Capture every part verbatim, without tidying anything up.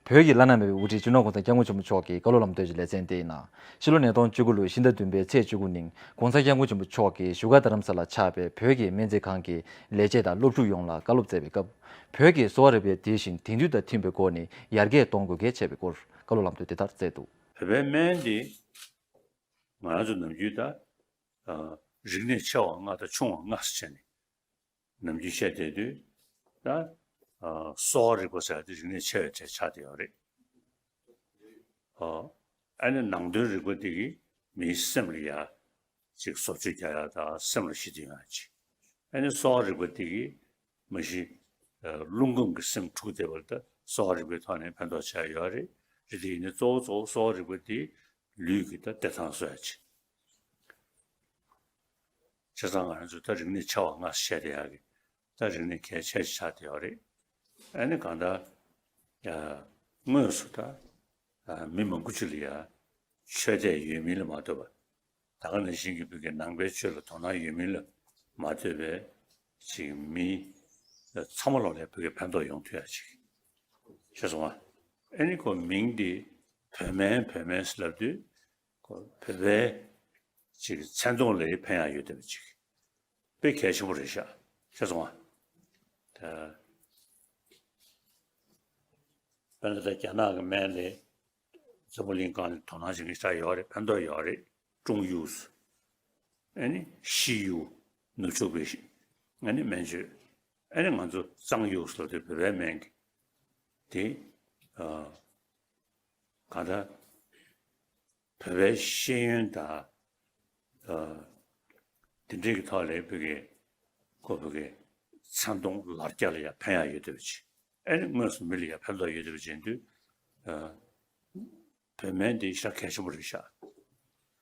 བོད་ཀྱི་བླ་ན་མེད་པའི་དབུ་ཁྲིད་སྤྱི་ནོར་༸གོང་ས་༸སྐྱབས་མགོན་ཆེན་པོ་མཆོག་གི་བཀའ་སློབ་ལམ་སྟོན་གྱི་ལེ་ཚན་དེའི་ནང་། ཕྱི་ལོ་ཉིས་སྟོང་བཅུ་དགུ་ལོའི་ཕྱི་ཟླ་བདུན་པའི་ཚེས་བཅུ་དགུ་ཉིན་༸གོང་ས་༸སྐྱབས་མགོན་ཆེན་པོ་མཆོག་གིས་བཞུགས་སྒར་རྡ་རམ་ས་ལར་ཆགས་པའི་བོད་ཀྱི་སྨན་རྩིས་ཁང་གི་ལས་བྱེད་དང་སློབ་ཕྲུག་ཡོངས་ལ་བཀའ་སློབ་སྩལ་བའི་སྐབས། བོད་ཀྱི་གསོ་བ་རིག་པའི་དེ་བཞིན་དེང་དུས་དང་མཐུན་པའི་སྒོ་ནས་ཡར་རྒྱས་གཏོང་དགོས་གལ་ཆེ་བའི་སྐོར་བཀའ་སློབ་ལམ་སྟོན་དེ་ལྟར་སྩལ་འདུག། བོད་པའི་སྨན་འདི་ང་རང་ཚོ་ནམ་རྒྱུན་ད་རིག་གནས་ཆེ་བ་ལྔ་དང་ཆུང་བ་ལྔ་ཟེར་བྱས་ནས་ནམ་རྒྱུན་བཤད་བསྡད་དུས། ད་གསོ་བ་རིག་པ་ཟེར་ཡ་དེ་རིག་གནས་ཆེ་བའི་གྲས་ཆགས་བསྡད་ཡོད་རེད། ཨ་ནི་ནང་དོན་རིག་པ་དེ་གིས་མིའི་སེམས་ལ་ཡ་ཅིག་བཟོ་བཅོས་རྒྱག་ཡ་དང་སེམས་ལ་ཞི་བདེ་ཡོང་ཡ་ཅིག། ཨ་ནི་གསོ་བ་རིག་པ་དེ་གིས་མ་གཞི་རླུང་ཁམས་ཀྱི་སེམས་འཁྲུགས་བསྡད་པ་ལ་ད་གསོ་བ་རིག་པའི་ཐོག་ནས་ཕན་ཐོགས་ཆགས་ཡོད་རེད། རེད་དེ་ཡིན་ནའི་གཙོ་བོ་གཙོ་བོ་གསོ་བ་རིག་པ་དེ་ལུས་ཀྱི་ད་བདེ་ཐང་བཟོ་ཡ་ཅིག། བྱས་ཙང་ང་རང་ཚོ་ད་རིག་གནས་ཆེ་བ་ལྔ་བཤད་བསྡད་ཡག་གི་ད་རིག་གནས་གལ་ཆེ་ཆགས་བསྡད་ཡོད་རེད། ཨ་ནི་གང་ལྟར་ཡ་དངོས་སུ་ད་མི་མང་པོ་ཅིག་ལ་ཡ་ཆོས་དད་ཡོད་མིན་ལ་མ་ལྟོས་པར། ད་ག་ནང་བཞིན་གྱི་བོད་ཀྱི་ནང་པའི་ཆོས་ལ་དོ་སྣང་ཡོད་མིན་ལ་མ་ལྟོས་པའི་ཅིག་མི་ཚང་མ་ལོག་ལ་བོད་ཀྱི་ཕན་ཐོགས་ཡོང་ཐུབ་ཡ་ཅིག་ཤེས་སོང་ང་། ཨ་ནི་ཁོ་མིང་འདི་བོད་སྨན་བོད་སྨན་ཟེར་ལབ་དུས། ཁོ་བོད་པའི་ཅིག་མཚན་མཐོང་ལ་ཕན་ཡག་ཡོད་བསྡད་པ་ཅིག་དཔེ་གལ་ཆེན་པོ་རེད་ཤག་ཤེས་སོང་ང་། ད་དཔེར་ན་ད་རྒྱ་ནག་གི་སྨན་ལས་འཛམ་བུ་གླིང་སྒང་ནས་དོ་སྣང་བྱེད་མཁན་ཞེ་དྲག་ཡོད་རེད། ཕན་ཐོགས་ཡོད་རེད། ཀྲུང་ཡུས། ཨ་ནི་ཤི་ཡུས། ནུབ་ཕྱོགས་པའི་ཨ་ནི་སྨན་བཅོས། ཨ་ནི་ང་ཚོ་གཙང་ཡུས་ལབ་དུས་བོད་པའི་སྨན་གྱི་དེ་ཨ་གང་ལྟར་བོད་པའི་ཤེས་ཡོན་དང་། ཨ་དེ་འདྲའི་གི་ཐོག་ལ་བོད་ཀྱི་ཁོ་བོད་ཀྱི་མཚན་མཐོང་ལ་རྒྱ་ལ་ཡང་ཕན་ཡག་ཡོད་བསྡད་པ་ཅིག། ཨ་ནི་དངོས་སུ་མི་ལ་ཡང་ཕན་ཐོགས་ཡོད་བསྡད་པ་ཅིག་ཡིན་དུས། ཨ་བོད་སྨན་འདི་ཞེ་དྲག་གལ་ཆེན་པོ་རེད་ཤག།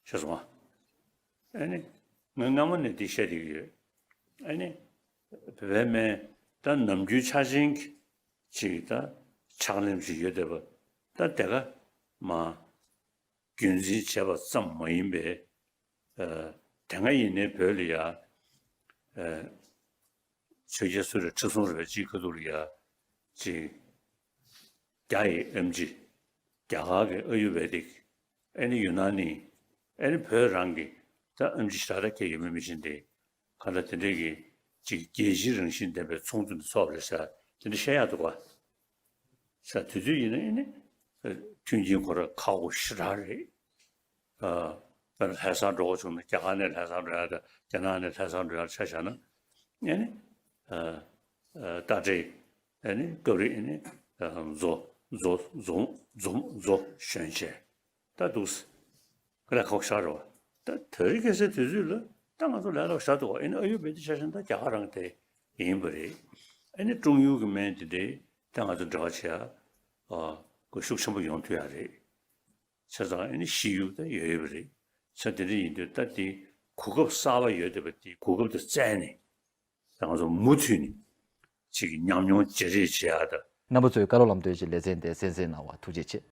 ཤེས་སོང་ང་། ཨ་ནི་ངས་སྔ་མོ་ནས་འདི་བཤད་བསྡད་ཀྱི་ཡོད། ཨ་ནི་བོད་པའི་སྨན་ད་ནམ་རྒྱུན་འཆར་ཅན་གྱི་ཅིག་ད་ཕྱག་ལེན་ཞིག་ཡོད་བསྡད་པ། ད་དེ་ག་མ་རྒྱུན་འཛིན་བྱས་པ་ཙམ་མ་ཡིན་པའི། ཨ་དེ་སྔ་ཡིན་ནའི་བོད་ལ་ཡ། ཨ་ཆོས་རྒྱལ་སུ་རེད། ཁྲི་སྲོང་རེད་པས་ཅིག་ཁ་ཐུག་ལ་ཡ་ཅིག་རྒྱ་ཡི་ཨེམ་ཆི། རྒྱ་གར་གྱི་ཨ་ཡུར་བེ་དིག། ཨ་ནི་ཡུ་ན་ནི། ཨ་ནི་བོད་རང་གི་ད་ཨེམ་ཆི་ཞེ་དྲག་ཁྱད་ཡོད་མེད་མི་ཤེས་ཏེ། གང་ལྟར་དེ་འདྲས་ཀྱི་ཅིག་རྒྱལ་སྤྱིའི་རང་བཞིན་ལྡན་པའི་ཚོགས་འདུ་འདི་ཚོགས་པ་རེད་ཟེར་དེ་འདྲ་བཤད་ཡག་འདུག་ག། ས་དེ་དུས་ཡིན་ན་ཨ་ནི་མཐུན་རྐྱེན་ཁོ་རང་ཁག་པོ་ཞེ་དྲག་རེད། ཨ་དཔེར་ན་ལྷ་སར་འགྲོ་དགོས་བྱུང་ན་རྒྱ་གར་ནས་ལྷ་སར་འགྲོ་ཡག་དང་རྒྱ་ནག་ནས་ལྷ་སར་འགྲོ་ཡག་ཆ་བཞག་ན། ཨ་ནི་ཨ་ཨ་རྟ་དྲེལ། ཨ་ནི་སྐབས་རེ་ཨ་ནི་ཨ་མཛོ་མཛོ་མཛོ་མཛོ་མཛོ་ཞོན་བྱས་ད་འདུག་སེ། ཀ་ལ་ཁོག་ཤར་རོ། ད་དེ་རིང་ཁ་སང་དུས་ཚོད་ལ་ད་ང་ཚོ་ལས་སླ་པོ་ཞེ་དྲག་འདུག་ག། ཨ་ནི་ཨ་ཡུར་བེ་དིག་ཆ་བཞག་ན་ད་རྒྱ་གར་རང་དེ་ཡིན་པ་རེད། ཨ་ནི་ཀྲུང་ཡུས་ཀྱི་སྨན་དེ་འདྲའི་ད་ང་ཚོ་འབྲེལ་བ་བྱེད་ཡག་ཨ་གོ་ཤུགས་ཆེན་པོ་ཡོང་ཐུབ་ཡག་རེད། བྱས་ཙང་ཨ་ནི་ཤི་ཡུས་ད་ཡོད་ཡོད་པ་རེད། བྱས་དེ་འདྲ་ཡིན་དུས་ད་དེ་གོ་སྐབས་གསར་པ་ཡོད་བསྡད་པ་དེ་གོ་སྐབས་དེ་བཙལ་ནས་ད་ང་ཚོ་མུ་མཐུད་ནས་ཅིག་ཉམས་མྱོང་བརྗེ་རེས་བྱེད་ཡག་ད། རྣམ་པ་ཚོས་བཀའ་སློབ་ལམ་སྟོན་གྱི་ལེ་ཚན་དེ་གསན་གཟིགས་གནང་བར་ཐུགས་རྗེ་ཆེ།